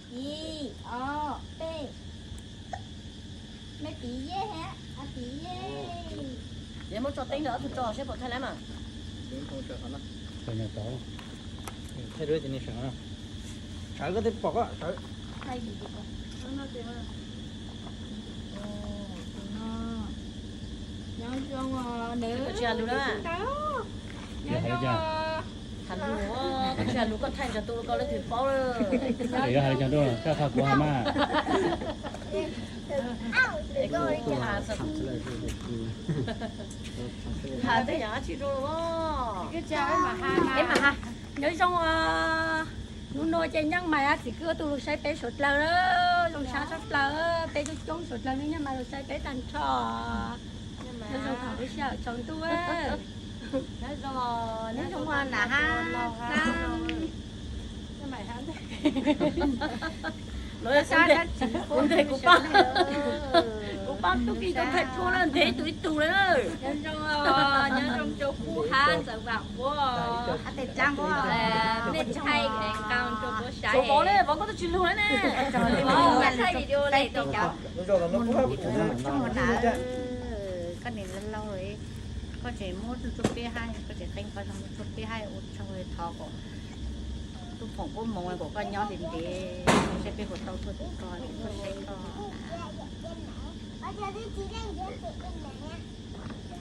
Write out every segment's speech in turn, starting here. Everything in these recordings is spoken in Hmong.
Ib, ob, peb. Mej piv yej, piv yej. Yog muab tso teeb rau ob tug tso seb puas thaij lawm mas. Sawv koj thiaj pom, sawv. Nyob zoo os, nws tsis has lus na. Nyob zoo os. Has lus, koj tsis has lus koj thaij ntawm tus ko leej twg paub lawm. Yog has li cas rau koj qha kuv has mas. Has tej yam dab tsi rau los? Peb mam has. Nyob zoo os. Hnub no ces Nyaj Maiv Txiv Kwj ob tug los saib peb suav dlawg, zoo sab tshaj plaws, peb coob coob suav dlawg, Nyaj Maiv los saib peb tag nrho. Nyob zoo thaum lub sij hawm tsaus ntuj. Nyob zoo, nyob zoo na ha. Kuv nteg kuv pab, kuv pab tub ki tau thaij tshuaj na, nteg ib tug ib tug li na. Nyob zoo, nyob zoo rau Kub Hab ntxawm Vam Huab, mej thaij nqaus rau kuv saib. Vov ne, vov koj twb tsis lug li ne. Thaij video li tau. Koj nim laug laug, koj tseem muab txuj peb hab, koj tseem qee qhov zoo txuj peb hab, ua tsaug li thov kom tub foom koob hmoov kom koj nyob ntev ntev, seb peb puas tau tuaj tim koj, koj saib koj.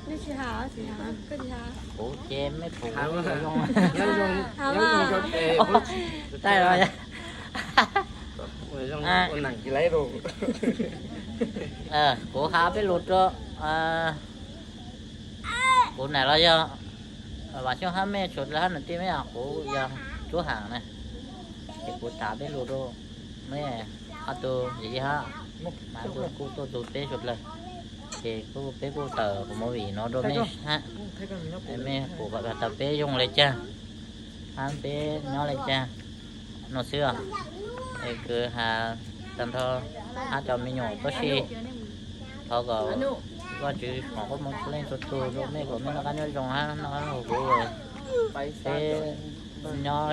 Nej tsis has, kuv ces mej pum zoo. Kuv has peb lus rau, kuv nam los yog Vam Xyooj hab mej suav dlawg hab nam tij mej, kuv yog Tub Ham na. Ces kuv tham peb lus rau mej, ob tug yawm yij hab, mas kuj tuaj txug peb suav dlawg. Ces kuj peb kuj tawm kuv movie no rau mej hab, mej pum kom tau peb zoo li cas, hab peb nyob li cas no xwb os. Es kws has tag nrho hab cov me nyuam, tab sis thov kom Vajtswv foom koob hmoov txhua leej txhua tug rau mej kom mej noj qab nyob zoo hab noj qab nyob huv, peb nyob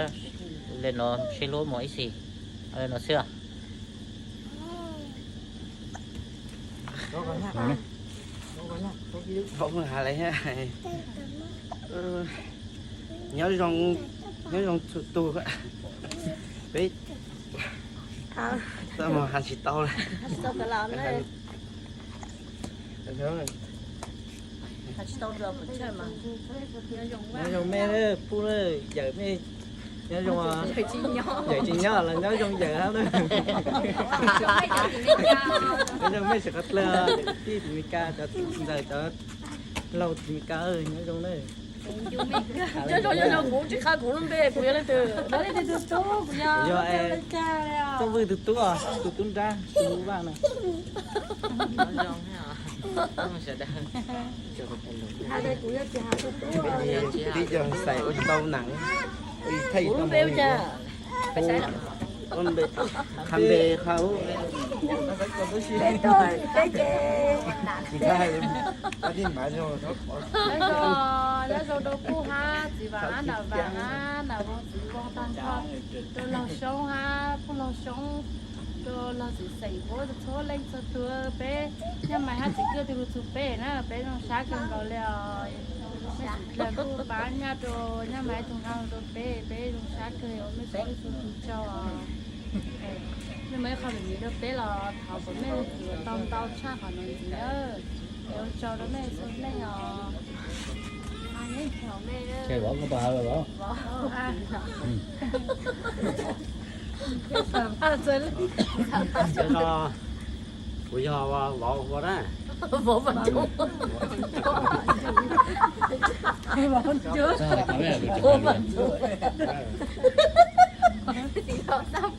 li no sib hlub mus ib txhis li no xwb os. Nyob zoo, nyob zoo txhua tug. Peb txaj muag has tsis tau lawm. Nyob zoo mej, pub yawm mej, nyob zoo, yawm tsis nyob los nyob zoo yawm hab na. Nyob zoo mej sawv dlawg, tij tim Mes Kas, cov ntxawm cov laug tim Mes Kas, nyob zoo na. Nyob zoo, nyob zoo, kuv tsis qha kuv lub npe, kuv yog leej twg? Kuv yog Txooj Vwj tus tub, tus tub nrab, tus vaj na. Tib co xais ua tsis tau nam, thaij tau mus. Qha npe qha. Nyob zoo, nyob zoo rau Kub Hab, txiv Vam hab, nam Vam hab, nam Voos txiv Voos tag nrho, rau Laug Xyoob hab, phooj Laug Xyoob, rau Laug txiv Xeem Huab, txhua leej txhua tug, peb Nyaj Maiv hab Txiv Kwj tug lug txug peb na, peb zoo sab kawg nkaus li os. Mej sawv dlawg kuj pab nyob rau Nyaj Maiv tug nqa lug rau peb, peb zoo sab kawg, ua mej sawv dlawg tsaug os. Mej muaj ib qho lus miv rau peb los thov kom mej txuas tau ntau tshaj qhov nuav ntxiv nawb. Es ua tsaug rau mej txhua leej os. Kuv yog Vauv Hua na.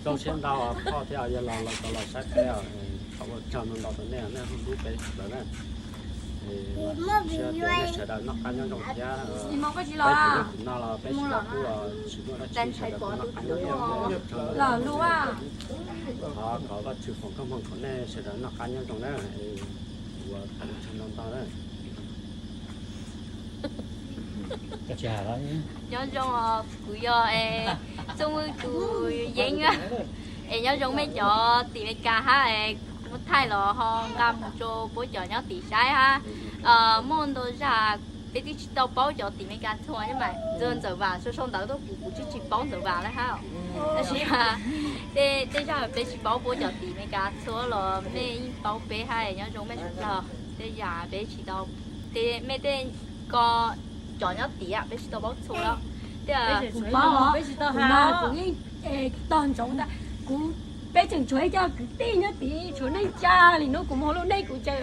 Txaus siab ntau phauj thiab yawg laus los tau los saib peb, thov ua tsaug ntau ntau rau nej, nej hlub peb sawv daws na. Sawv daws noj qab nyob zoo thiab. Peb tsis nyob tim no los peb tsis tau pub los tsis muaj dab tsi, sawv daws noj qab nyob zoo. Thov kom Vajtswv foom koob hmoov kom nej sawv daws noj qab nyob zoo na. Ua tsaug ntau ntau na. Nyob zoo, kuv yog Txooj Vwj tus yeeb. Es nyob zoo mej cov tim Amelikas hab, kuv thaij los ho nqa mus rau puab cov nyob tim saib hab. Muaj ntau zag peb twb tsis tau paub cov tim Amelikas txhua, tab sis mas Ntxawm Vam sau sau ntawv tuaj kuv, kuv twb tsis paub Ntxawm Vam lawm hab. Tab sis tej zag peb tsis paub puab cov tim Amelikas txhua los mej yeej paub peb hab, nyob zoo mej suav dlawg. Tej zag peb tsis tau, mej tej ko cov nyob tim peb tsis tau paub txhua. Kuv yeej tog ntsoov ntag, kuv, peb tseem tshuav ib co kwv tij nyob tim, tshuav neej tsa li hnub kuv moog lub neej kuv tseem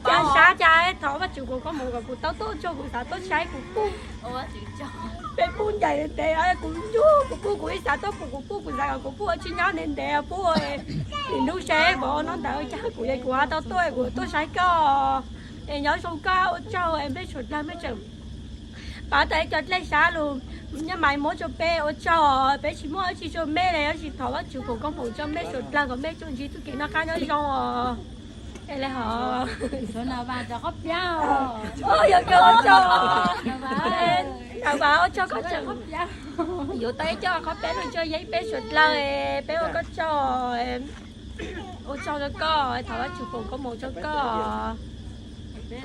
ca sab ca thov Vaajtswv foom koob moov kom kuv tau tuaj txug, kuv xav tuaj saib kuv puj. Peb puj ncaim ntev, kuv nrug kuv puj, kuv ib xav tuaj pum kuv puj, kuv xav kom kuv puj ua tsis nyob ntev ntev puj. Nim hnub saib vov nub ntawd cas kuv, kuv tau tuaj, kuv tuaj saib koj. Es nyob zoo koj, ua tsaug es mej suav dlawg mej tseem pab tau ib co dlej sab lug, nyaj mas muab rua peb, ua tsaug. Peb tsis muaj dlaab tsi rua mej le, tab sis thov Vaajtswv foom koob moov rua mej suav dlawg kom mej tsuas ntsib txuj kev noj qab nyob zoo os. Es le hov, yog kawg ua tsaug. Nam Vam, ua tsaug koj tseem yuav tau ib co qhov peb lug rua yeeb peb suav dlawg, peb ua koj tsaug. Ua tsaug rua koj, thov Vaajtswv foom koob moov rua koj. Peb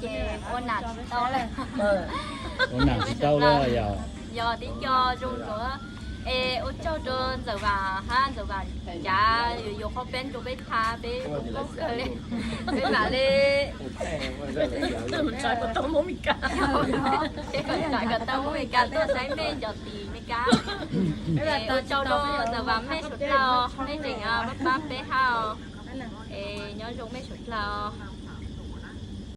ces ua nam tsis tau lawm. Ua nam tsis tau lawm yog. Yog tib co zoo dua. Es ua tsaug rua Ntxawm Vam hab Ntxawm Vam cav yuav yuav qhov peb rua peb tha, peb paub kawg le. Peb mam le, peb kom tau Amelikas tuaj saib mej cov tim Amelikas. Ua tsaug rua Ntxawm Vam mej suav dlawg, mej tseem pab peb hab. Es nyob zoo mej suav dlawg.